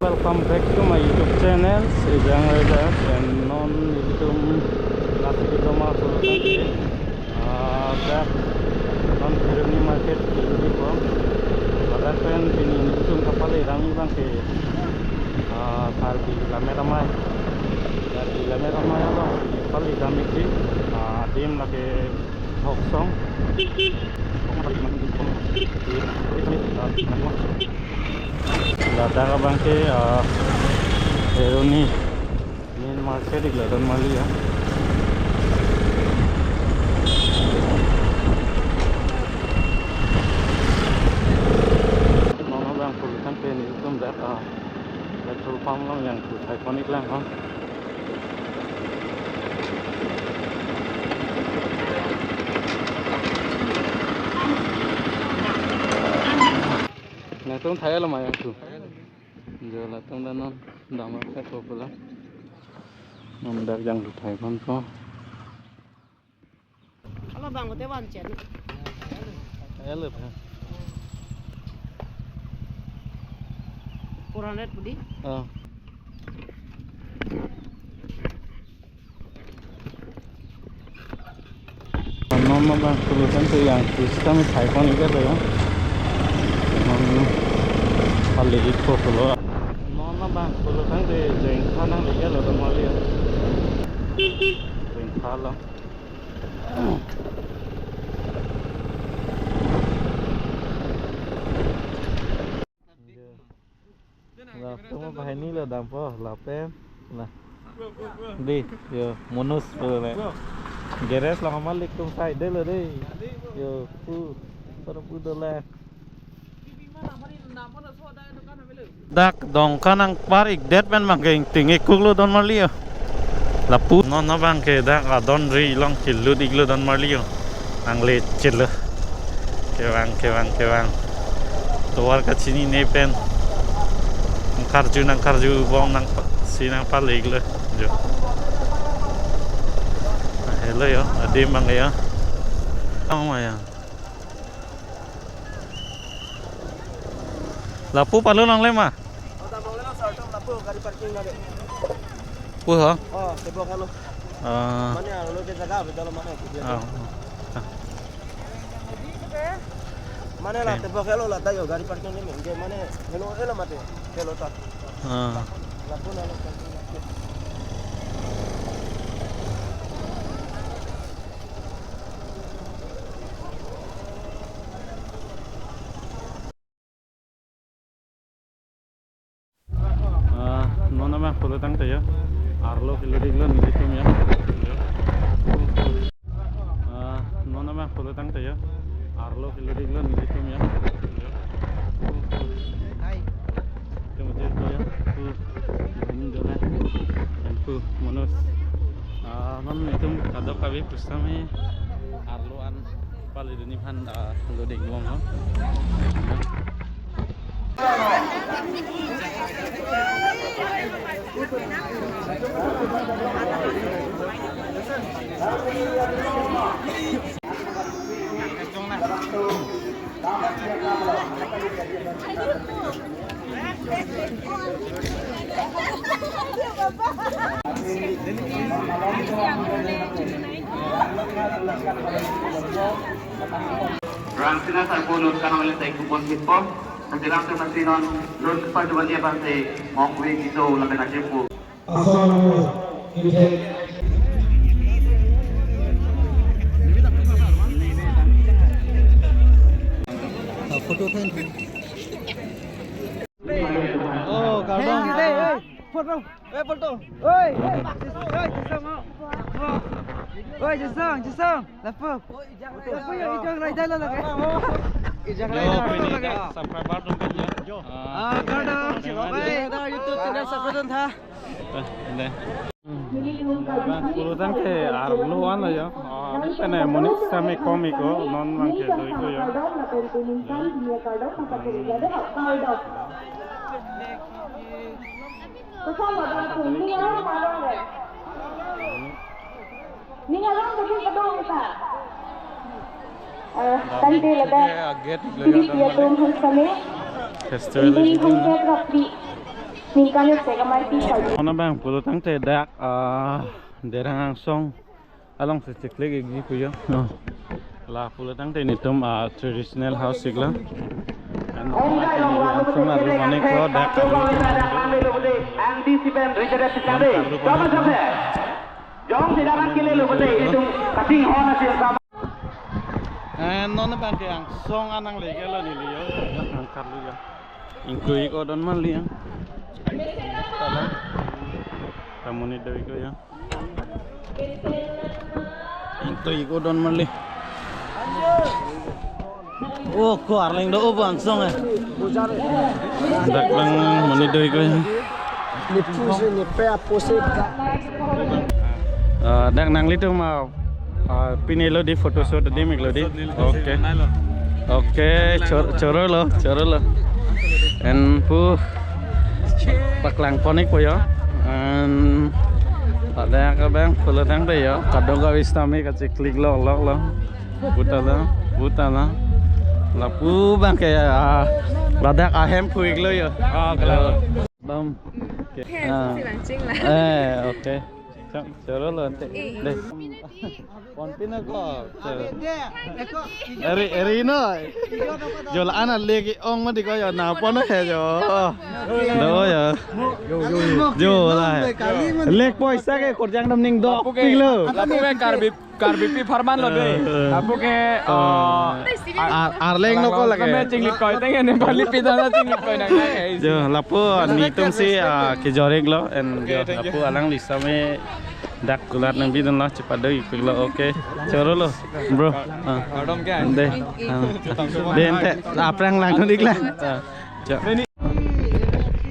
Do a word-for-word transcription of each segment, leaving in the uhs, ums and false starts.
Welcome back to my YouTube channel, Ejang Raja, and non YouTube last video ma solo tadi. Ah, dak non Kheroni market ke di po. Dak pen pini YouTube kapale rami abang ke, ah, Karbi Lammet Amei. Karbi Lammet Amei along pale rami ke, ah, adim lake Hoksong. Ladak abang ke, ah, Kheroni main market ik ladak mali ya. Non abang pulitang pen itum dak, ah, petrol pump along jangthu thai pon ik lang ho. Nangtum thai lo ma jangthu? Jo latum dak non dam ke ko pula. Non dak jangthu thai pon ko. Alo bang kote wan chen. Alo bang. Four hundred pudi? Ah. Non abang pulitang te jangthu sita mi thai pon ik lo ya. Non pale ik ko pulo. Non abang pulitang te jengkha nangle ik lo dam mali ya. Jengkha lo. Latum banghini lo dampo lapen. Nah. Di, yo, Manoj pulo le. Garage along malik atum side lo di. Yo, pu, para pu do le. Dak Dongka nangpar ikdet pen abang ke ingting ik kuk lo don marli yo. Lapu non abang ke dak adon ri along kelut ik lo don marli yo. Nanglechet lo. Kevang, kevang, kevang. Tovar kachinine pen. Nangkarju, nangkarju bom nang pa-, si nangpale ik lo. Jo. Nah, helo yo, adim abang yo. Ang ma ya. Lapu palo nangle ma? Oh, ta nangle ma, sir, tam lapu gari parking lage. Pu ho? Oh, tebok helo. Ah. Mane arlo ke jaga beda lo mane, gitu ya. Ah. Mane la, oke, tebok helo la, ta yo gari parking le mene, mane helo helo mate, helo ta. Ah. Lapu na lo. Ah, non abang pulotangte yo. Arlo kelut ik lo nelitum ya. Ah, non abang pulotangte yo. Arlo kelut ik lo nelitum ya. Hai. Tum je ko ya. Tu. Ini dona. Yang tu Manoj. Ah, non itum kadokave pusitame arlo an pale dunji aphan, ah, lut ik bom ho. Rangsina Sarpo lut kanang le tai kupon sitpo. Sajiram tu masi non lut kepar tu bagi abang te mong kue kiso lapen ajepo. Asal nama, Intel. Photo khan. Oh, kardom. Hey, hey, hey, photo. Hey, photo. Oi, hey, oi, Jisong, oh. Oi, Jisong, Jisong. Lapu. Lapu ya, ijang rai dala lagi. Ijang rai dala lagi. Subscriber dong kan ya. Ah, kardom. Bye. YouTube channel subscribe tha. Bang, pulotangte arlo an lo ya. Ah, ini kan monit same komik ko, non bang ke doi ko ya. Ning arong tadi kedong ta. Eh, tangte ladak. Gate, gate, gate. Atum hang same. Festival Indim hang ket rapli. Ningkan yo sega mai ti kali. Ona bang pulotangte dak, ah, Derang angsong along si chiklik ikji pu yo. Oh. La pulotangte netum, ah, traditional house iklo. Ang di si pen Richard F. Sade. Coba saja. Jong si dapat kile lo betul itu kating hona si sama. Eh, non bang ke angsong anang leke lo neli yo. Angkat lo ya. Ingkoi ko don mali ya. Tala. Kamu ni doi ko ya. Ingkoi ko don mali. Oh, ko Arleng do, oh, bang song eh. Dak bang monit doi ko ya. Ni pusi ni pe apusi. Ah, dak nanglitum, ah, ah, pine lo di photo shoot adim iklo di. Okay. Okay, chor-, choro lo, choro lo. En pu paklang pon ikpo yo. En pada ka bang pulotangte yo. Kadokave sitame kachiklik lo, lo, lo. Puta la, puta la. Lapu bang ke, ah, ladak ahem pu iklo yo. Ah, kalau. Bam. Okay. Hem, ah. Si bang ching la. Eh, okay. Chang, choro lo ante. Eh. Deh. Pon pin ako. Eri, eri no. Jo la-an legi ong mati ko yo na pon he jo. Do yo. Jo la. Lek poisa ke korjang dam ning dok pilo. Lapu ke Karbi Karbipi pharman lo dei. Eh, eh. Lapu ke, eh, ar-, Arleng no ko lake. Kami chinglit koi teng ne Bali pidana chinglit koi nang nang. Jo, lapu netum si, ah, kejor iklo, en jo, lapu alangli same dak kulat nang bidun lo, chepadoi iklo, okay. Choro lo, bro. Ah. Kardom ke? Dei. Ah. Dei ante, aphrang langdun iklo. Ah. Ja.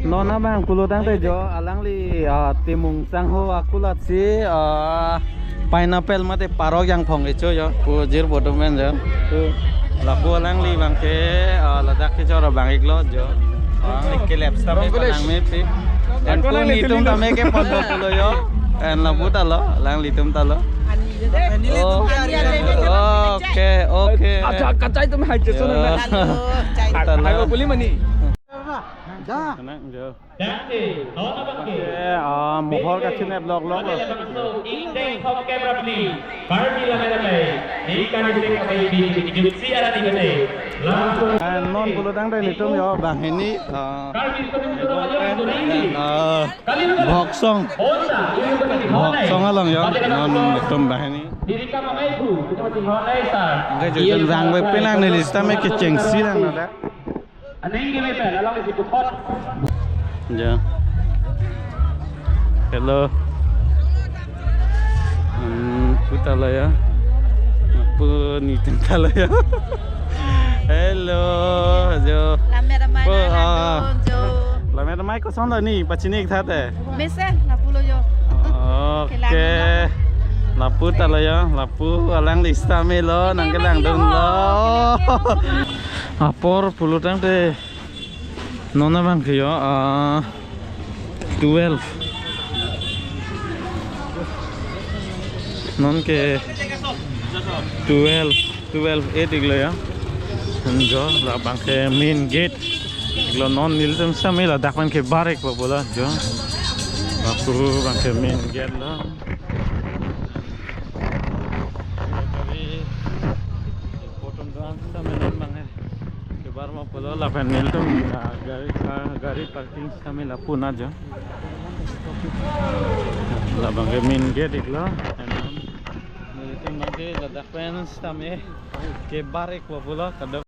Non abang pulotangte jo alangli, ah, Timung Sangho akulat si, ah, pineapple mate parok jangphong kecho jo pu jirpo atum pen jo. Lapu alangli bang ke, ah, ladak kechoro bang iklo jo. Alangli kelep sitame panang mepi. En pu netum tame ke pon pulo jo. En lapu ta lo, alanglitum ta lo. Oh, okay, okay. Acha kachai tum hai keso na. Ayo, chai ta lo. Ayo, puli mani. Dah. Senang jo. Oke, ah, mohor kachinep lok lok lo. Eh, non pulotangte netum jo banghini, ah, ah, Bhoksong. Bhoksong along jo, non netum banghini. Oke, jojon rang bai penang neli sitame kechengsi lang nada. Aning keme pen, along isi kupon. Ja. Hello. Hmm, puta la ya. Pu netum ta la ya. Hello, jo. Lamet amei. Pu, ah, nang jo. Lamet amei koson lo ni, pachini thate. Mesen, lapu lo jo. Okay. Lapu ta la ya, lapu alangli sitame lo, nang kelangdun lo. Apor pulotangte. Non abang ke yo, ah, twelve. Non ke twelve, twelve eight iklo ya. Jo, labang ke main gate iklo, non nelitum sitame ladak pen ke bar-ikpo pulo jo. Lapu abang ke main gate lo. Gari, important doan sitame non abang ke kebar-ikpo pulo, lapen nelitum, ah, gari, ah, gari parking sitame lapu na jo. Labang ke main gate iklo. Nelitum abang ke ladak pen sitame kebar-ikpo pulo, kadok